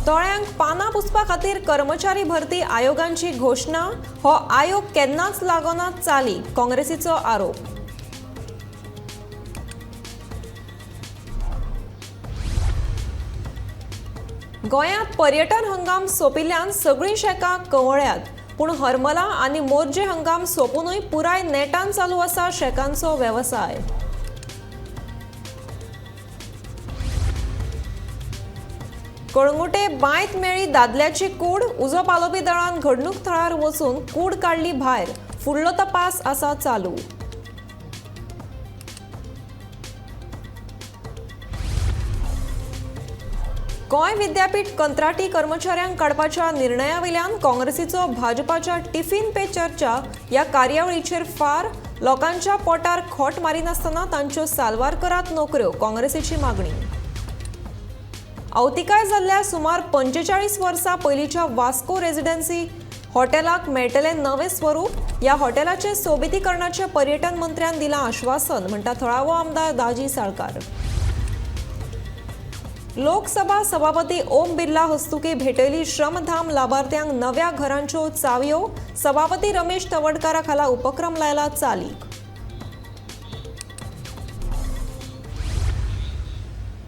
तळ्यांक पानां पुसपा खातीर कर्मचारी भरती आयोगांची घोशणा. हो आयोग केन्नाच लागना चाली, काँग्रेसीचो आरोप. गोंयांत पर्यटन हंगाम सोंपिल्ल्यान सगळीं शॅकां कंवळ्यात, पूण हरमला आनी मोरजे हंगाम सोंपुनूय पुराय नेटान चालू आसा शॅकांचो वेवसाय. कळंगुटे बांयत मेळ्ळी दादल्याची कूड. उजो पालोवपी दळान घडणूक थळार वचून कूड काडली भायर. फुडलो तपास आसा चालू. गोंय विद्यापीठ कंत्राटी कर्मचाऱ्यांक काडपाच्या निर्णयावेल्यान काँग्रेसीचो भाजपाच्या टिफिन पे चर्चा ह्या कार्यावळीचेर फार. लोकांच्या पोटार खोट मारिनासतना तांच्यो साल्वार करात नोकऱ्यो, काँग्रेसीची मागणी. आवतिकाय जाल्ल्या सुमार 45 वर्सां पयलींच्या वास्को रेजिडेन्सी हॉटेलाक मेळटलें नवें स्वरूप. ह्या हॉटेलाचें सोबितीकरणाचें पर्यटन मंत्र्यान दिलां आश्वासन, म्हणटा थळावो आमदार दाजी साळकार. लोकसभा सभापती ओम बिर्ला हस्तुकी भेटयली श्रमधाम लाभार्थ्यांक नव्या घरांच्यो चावयो. सभापती रमेश तवडकारा खाला उपक्रम लायला चालीक.